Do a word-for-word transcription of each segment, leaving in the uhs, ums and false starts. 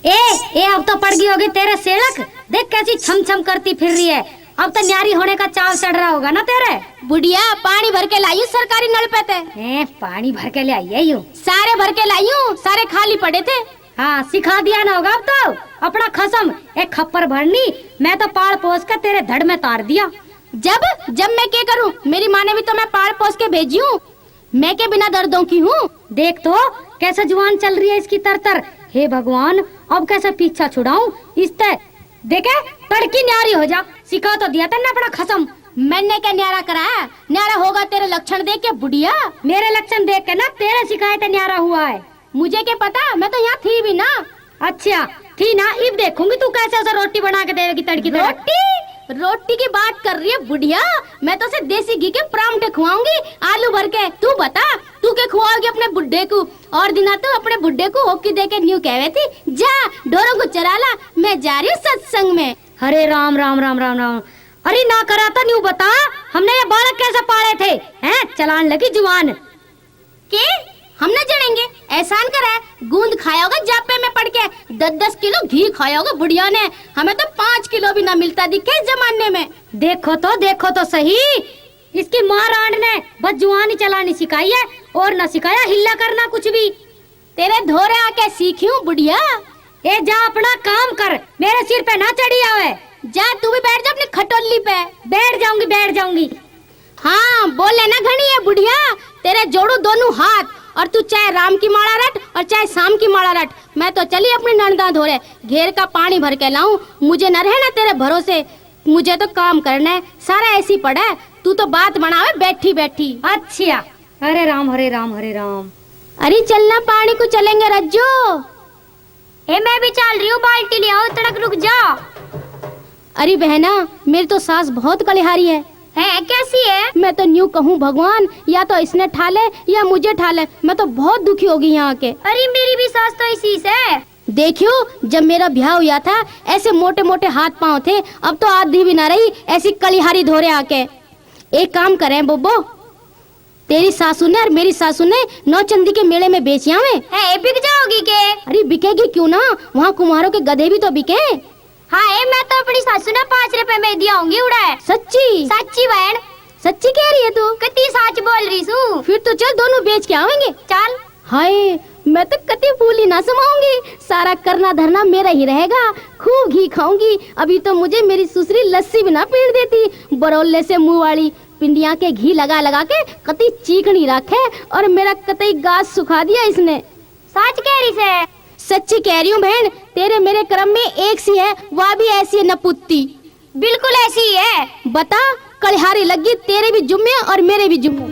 ए, ए, अब तो पड़ गई होगी तेरे सेलक। देख कैसी छम छम करती फिर रही है। अब तो न्यारी होने का चाव चढ़ रहा होगा ना तेरे। बुढ़िया, पानी भर के लाई हूँ सरकारी नल पे ते। ए, पानी भर के ले आई है यू। सारे भर के लाई हूँ, सारे खाली पड़े थे। हाँ, सिखा दिया ना होगा अब तो अपना खसम। एक खप्पर भरनी, मैं तो पाल पोस के तेरे धड़ में तार दिया। जब, जब मैं क्या करूँ, मेरी माँ ने भी तो मैं पाल पोस के भेजी हूँ। मैं के बिना दर्दों की हूँ? देख तो, कैसे जुबान चल रही है इसकी तर तर। हे भगवान, अब कैसे पीछा छुड़ाऊं इसते। देखे, तड़की न्यारी हो जा। सिखा तो दिया तन्ने अपना खसम। मैंने क्या न्यारा कराया? न्यारा होगा तेरे लक्षण देख के बुढ़िया। मेरे लक्षण देख के ना, तेरे सिखाए ते न्यारा हुआ है। मुझे क्या पता, मैं तो यहाँ थी भी ना। अच्छा, थी ना, इब देखूंगी तू कैसे उसे रोटी बना के देवेगी तड़की तड़क। रोटी? रोटी की बात कर रही है बुढ़िया, मैं तो उसे देसी घी के परांठे खुआऊंगी, आलू भर के। तू बता, तू के खुआओगी अपने बुड्ढे को? और दिना तो अपने बुड्ढे को होकी दे के न्यू कहवे थी, "जा, ढोरों को चरा ला, मैं जा रही हूँ सत्संग में।" अरे राम, राम, राम, राम, राम। अरे ना करा तो न्यू बता, हमने ये बालक कैसे पाले थे, हैं? चलान लगी जुबान। के? हम ना जड़ेंगे? एहसान करा है, गूंद खाया होगा जापे में पड़ के, दस दस किलो घी खाया होगा बुढ़िया ने, हमें तो पाँच किलो भी ना मिलता दिखे इस जमाने में। देखो तो, देखो तो सही, इसकी माँ रांड ने बस जुबान ही चलानी सिखाई है और ना सिखाया हिल्ला करना कुछ भी। तेरे धोरे आके सीखी हूँ बुढ़िया। ए जा, अपना काम कर, मेरे सिर पे ना चढ़ी आवे। जा, तू भी बैठ जा अपनी खटोली पे। बैठ जाऊंगी, बैठ जाऊंगी। हाँ, बोले ना घणी है बुढ़िया, तेरे जोड़ू दोनों हाथ, और तू चाहे राम की माला रट और चाहे शाम की माला रट। मैं तो चली अपनी नणदा धोरे, घेर का पानी भर के लाऊं, मुझे न रहना तेरे भरोसे। मुझे तो काम करना है, सारा ऐसी पड़ा है, तू तो बात बनावे बैठी बैठी। अच्छा, हरे राम, हरे राम, हरे राम। अरे चलना, पानी को चलेंगे रज्जो। ए, मैं भी चल रही हूँ, बाल्टी ले आओ, तड़क रुक जा। अरे बहना, मेरी तो सास बहुत कलिहारी है। है, कैसी है? मैं तो न्यू कहूँ भगवान, या तो इसने ठा ले या मुझे ठा ले, मैं तो बहुत दुखी होगी यहाँ के। अरे मेरी भी सास तो इसी से। देखियो, जब मेरा ब्याह हुआ था, ऐसे मोटे मोटे हाथ पाँव थे, अब तो आधी भी ना रही, ऐसी कलिहारी धोरे आके। एक काम करें बोबो, तेरी सासू ने और मेरी सासू ने नौचंदी के मेले में बेच आवे। है, बिक जाओगी के? अरे बिकेगी क्यों ना, वहाँ कुम्हारों के गधे भी तो बिके। हाँ, ए, मैं तो अपनी सासू ने पाँच रुपए में दिया होंगी उड़ा। सच्ची? सच्ची बहन। सच्ची कह रही है तू? कती सच बोल रही सू। फिर तो चल, दोनों बेच के आवेंगे। चल। हाय, मैं तो कती फूली ना समाऊंगी, सारा करना धरना मेरा ही रहेगा। खूब घी खाऊंगी। अभी तो मुझे मेरी सुसरी लस्सी भी ना पीण देती, बरौले से मुंह वाली। पिंडिया के घी लगा लगा के कती चीकणी राखे, और मेरा कतई गास सुखा दिया इसने। सच कह रही से? सच्ची कह रही हूँ बहन, तेरे मेरे क्रम में एक सी है, वह भी ऐसी है नपुत्ती। बिल्कुल ऐसी ही है। बता, कलिहारी लगी तेरे भी जुम्मे और मेरे भी जुम्मे।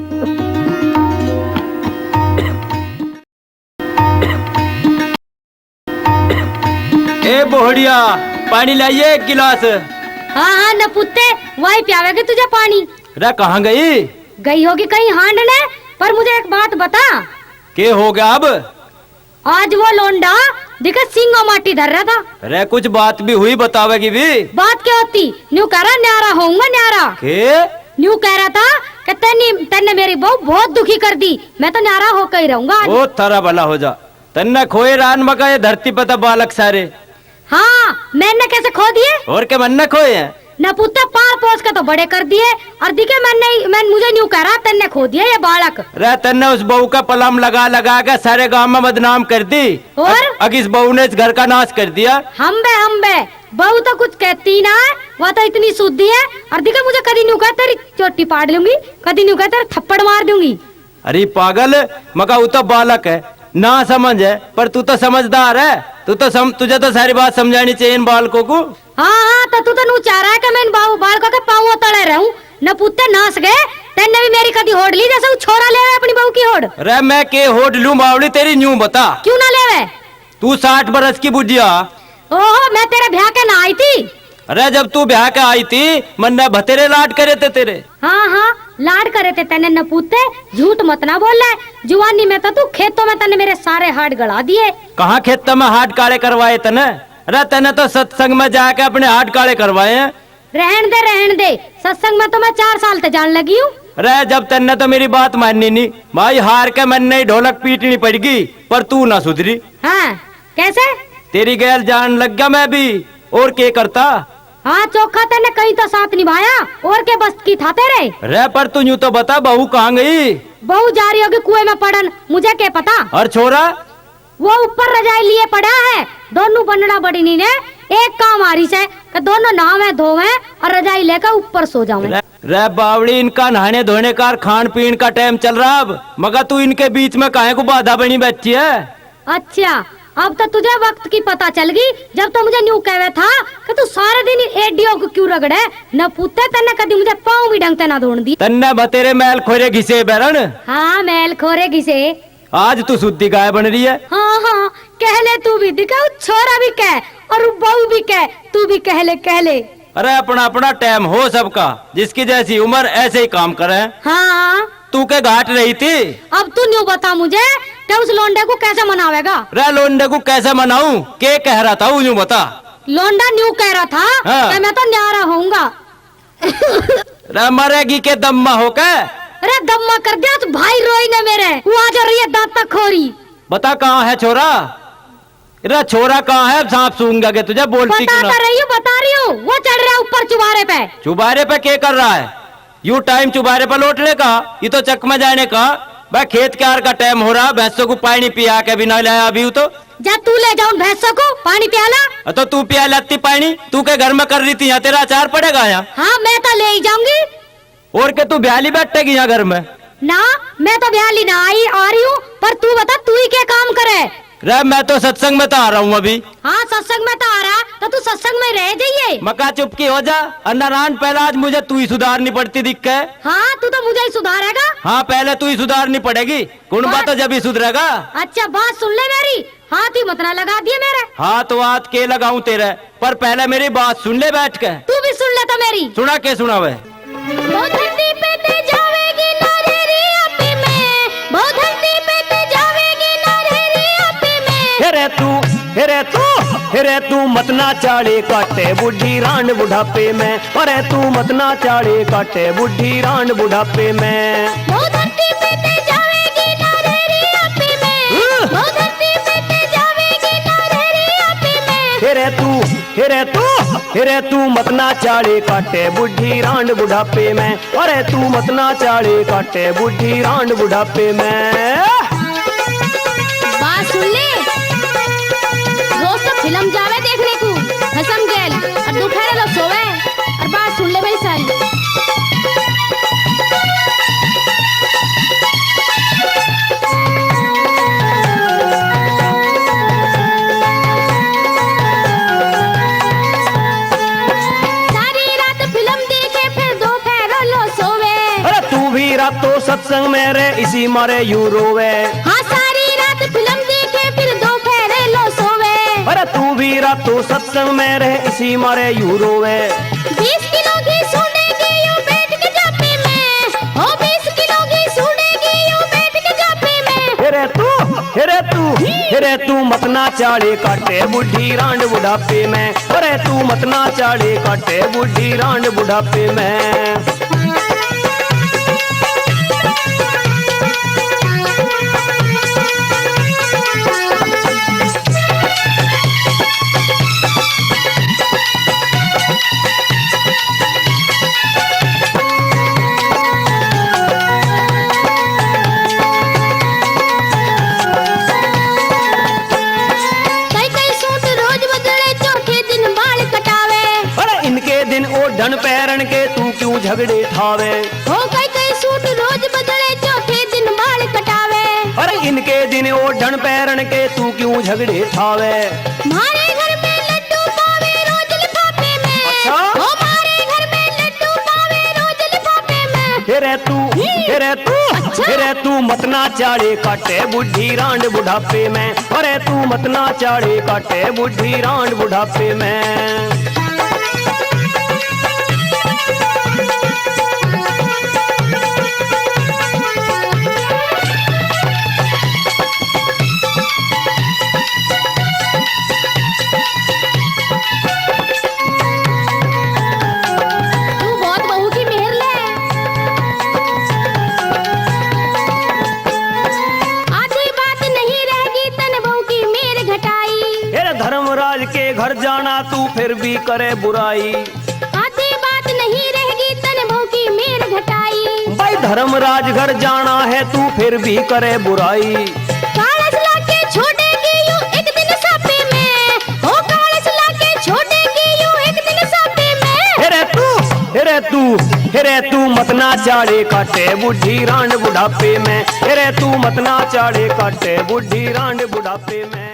ए बोहड़िया, पानी लाइए एक गिलास। हाँ, हाँ, नपुत्ते, वही प्यावेगी तुझे पानी। रे, कहाँ गई? गई होगी कहीं हांडने, पर मुझे एक बात बता। के हो गया अब? आज वो लोंडा दिखे सिंगो माटी धर रहा था। रे, कुछ बात भी हुई बतावेगी भी? बात क्या होती? न्यू कह रहा, न्यारा होऊंगा, न्यारा। के? न्यू कह रहा था कि तन्ने, तन्ने मेरी बहू बहुत दुखी कर दी, मैं तो न्यारा होकर ही रहूंगा आज। ओ, थारा भला हो जा। तन्ने खोए रान मका ये धरती पे तो बालक सारे। हाँ, मैंने कैसे खो दिए? और के मन्ने खोए हैं? नपुत्ते पाल पोस के तो बड़े कर दिए, और दिखे मैंने, मैं, मुझे न्यू कह रहा, तन्ने खो दिए ये बालक। रे, तन्ने उस बहू का पलम लगा लगा के सारे गांव में बदनाम कर दी। और? अग-, अग इस बहू ने इस घर का नाश कर दिया। हम बे, हम बे, बहू तो कुछ कहती ना है, वह तो इतनी सुधी है। और दिखे मुझे कदी न्यू कह तेरी चोटी पाड़ लूंगी, कदी न्यू कह तेरे थप्पड़ मार दूंगी। अरे पागल, मका वो तो बालक है, ना समझ है, पर तू तो समझदार है, तू तो सम-, तुझे तो सारी बात समझानी चाहिए इन बालकों को। हाँ, हाँ, तो तू तो नू चाह रहा है कि मैं इन बाऊ-, बालकों के पाँव तले रहूं? नपुत्ते नास गए, तन्ने भी मेरी कदी होड़ ली जैसे वो छोरा ले आवे अपनी बहू की होड़। अरे मैं के होड़ लूं बावली तेरी, न्यू बता। क्यों ना लेवे? तू साठ बरस की बुढ़िया। ओहो, मैं तेरे ब्याह के ना आई थी। अरे जब तू ब्याह के आई थी, मन्ने बतेरे लाड करे थे तेरे। हाँ, हाँ, लाड करे थे तन्ने नपुत्ते, झूठ मत ना बोले। जुवानी में तो तू खेतों में तन्ने मेरे सारे हाड गला दिए। कहाँ खेतों में हाड काले करवाए तन्ने? अरे तन्ने तो सत्संग में जाके अपने हाड काले करवाए हैं। रहन दे, रहन दे, सत्संग में तो मैं चार साल ते जान लगी हूँ। अरे जब तन्ने तो मेरी बात माननी नहीं, भाई हार के मन्ने ही ढोलक पीटनी पड़गी, पर तू ना सुधरी। हाँ, कैसे? तेरी गैल जान लग गया मैं भी, और के करता? हाँ चोखा, तन्ने कहीं तो साथ निभाया, और के बस की था तेरे? रे पर तू यूं तो बता, बहू कहाँ गई? बहू जा रही होगी कुएं में पड़न, मुझे क्या पता। और छोरा? वो ऊपर रजाई लिए पड़ा है। दोनों बनड़ा बड़नी ने एक काम आ रही से कि दोनों नहावे धोवे और रजाई लेकर ऊपर सो जावे। रे, रे बावड़ी, इनका नहाने धोने का और खान पीन का टाइम चल रहा अब, मगर तू इनके बीच में काहे को बाधा बनी बैठी है? अच्छा, अब तो तुझे वक्त की पता चल गई, जब तो मुझे न्यू कहवे था कि तू सारे दिन एडियो को क्यों रगड़े, न पूते तन्ने कदी मुझे पाँव भी ढंग से ना धोन दी। तन्ने बतेरे मैल खोरे घिसे बैरन। हाँ, मैल खोरे घिसे। आज तू शुद्धि गाय बन रही है। हाँ, हाँ, कह ले तू भी, दिखा, छोरा भी कह और बहू भी कह, तू भी कह ले, कह ले। अरे, अपना अपना टाइम हो सबका, जिसकी जैसी उम्र ऐसे ही काम करे। हाँ। तू के घाट रही थी? अब तू न्यू बता मुझे कि उस लोंडे को कैसे मनावेगा? रे, लोंडे को कैसे मनाऊं? के कह रहा था वो, यूं बता। लोंडा न्यू कह रहा था हाँ। कि मैं तो न्यारा होऊंगा। रे, मरेगी के दम्मा होके? अरे, दम्मा कर दिया उस भाई रोई ने मेरे। वो आ जा रही है दांत तक खोरी। बता, कहाँ है छोरा? रे, छोरा कहाँ है? सांप सूंघ गया के तुझे, बोलती क्यों बता ना? तो रही हूँ, बता रही हूँ। वो चढ़ रहा ऊपर चुबारे पे। चुबारे पे के कर रहा है? यू टाइम चुबारे पे लौटने का, ये तो चक में जाने का। भाई, खेत क्यार का टाइम हो रहा, भैंसों को पानी पिया के भी ना लाया अभी तो। जा तू ले जा उन भैंसों को पानी पियाला। अ, तो तू पिया लाती पानी, तू के घर में कर रही थी, यहाँ तेरा अचार पड़ेगा यहाँ। हाँ, मैं तो ले ही जाऊंगी। और के तू ब्याली बैठेगी यहाँ घर में? ना, मैं तो ब्याली ना आई, आ रही हूँ, पर तू बता, तू ही क्या काम करे? रे, मैं तो सत्संग में तो आ रहा हूँ अभी। हाँ, सत्संग में तो आ रहा, तो तू सत्संग में रह जाइए। मका चुपकी हो जा। अ नारायण, पहला आज मुझे तू ही सुधारनी पड़ती दिखे। हाँ, तू तो मुझे ही सुधारेगा। हाँ, पहले तू ही सुधारनी पड़ेगी। कुण बात बात तो जब ही सुधरेगा। अच्छा, बात सुन ले मेरी, हाथ ही मत ना लगा दिए मेरे। हाथ वाथ के लगाऊं तेरे, पर पहले मेरी बात सुन ले बैठ के। तू भी सुन ले तो मेरी। सुना के सुनावे? वो धरती पे ते जावेगी ना रे रे आपे में, वो धरती पे ते जावेगी ना रे रे आपे में। हेरे तू, हेरे तू, हेरे तू मत ना चाले काटे बूढ़ी रांड बुढ़ापे में। अरे तू मत ना चाले काटे बूढ़ी रांड बुढ़ापे में। वो धरती पे ते जावेगी ना रे रे आपे में। हम्म। वो धरती पे ते जावेगी ना रे रे आपे में। हेरे तू, हेरे तू, हेरे तू मत ना चाले काटे बूढ़ी रांड बुढ़ापे में। अरे तू मत ना चाले काटे बूढ़ी रांड बुढ़ापे में। बात सुन ले, रोज तो फिल्म जावे देखने को, हसम गैल, और दोपहर लो सोवे, और बात सुन ले भाई सारी। सारी रात फिल्म देखे, फिर दोपहर लो सोवे। अरे तू भी रातों सत्संग में रे, इसी मारे यू रोवे। हाँ, सारी रात फिल्म देखे, फिर दोपहर लो सोवे। अरे तू भी रातों सत्संग में रे, इसी मारे यू रोवे। बीस किलो की सूंडेगी यूं बैठ के जापे में। ओ, बीस किलो की सूंडेगी यूं बैठ के जापे में। हेरे तू, हेरे तू, हेरे तू मत ना चाले काटे बूढ़ी रांड बुढ़ापे में। अरे तू मत ना चाले काटे बूढ़ी रांड बुढ़ापे में। कई कई सूट रोज बदले, चौथे दिन बाल कटावे। अरे इनके दिन ओढ़न पहरन के तू क्यों झगड़े ठावे? हो कई कई सूट रोज बदले, चौथे दिन बाल कटावे। अरे इनके दिन ओढ़न पहरन के तू क्यों झगड़े ठावे? म्हारे घर में लड्डू पावे रोज लिफाफे में। अच्छा? हो म्हारे घर में लड्डू पावे रोज लिफाफे में। हेरे तू, हम्म। हेरे तू, अच्छा। हेरे तू मत ना चाले काटे बूढ़ी रांड बुढ़ापे में। अरे तू मत ना चाले काटे बूढ़ी रांड बुढ़ापे में। तू बहुत बहू की मेहर ले। आधी बात नहीं रहेगी तन बहू की मेर घटाई। तेरे धर्मराज के घर जाना तू फिर भी करे बुराई। आधी बात नहीं रहेगी तन भौंकी मेर घटाई। भाई धर्मराज घर जाना है तू फिर भी करे बुराई। कालस लाके छोड़ेगी यू एक दिन सापे में। ओ कालस लाके छोड़ेगी यू एक दिन सापे में। हेरे तू, हेरे तू, हेरे तू मत ना चाड़े काटे बूढ़ी रांड बुढ़ापे में। हेरे तू मत ना चाड़े काटे बूढ़ी रांड बुढ़ापे में।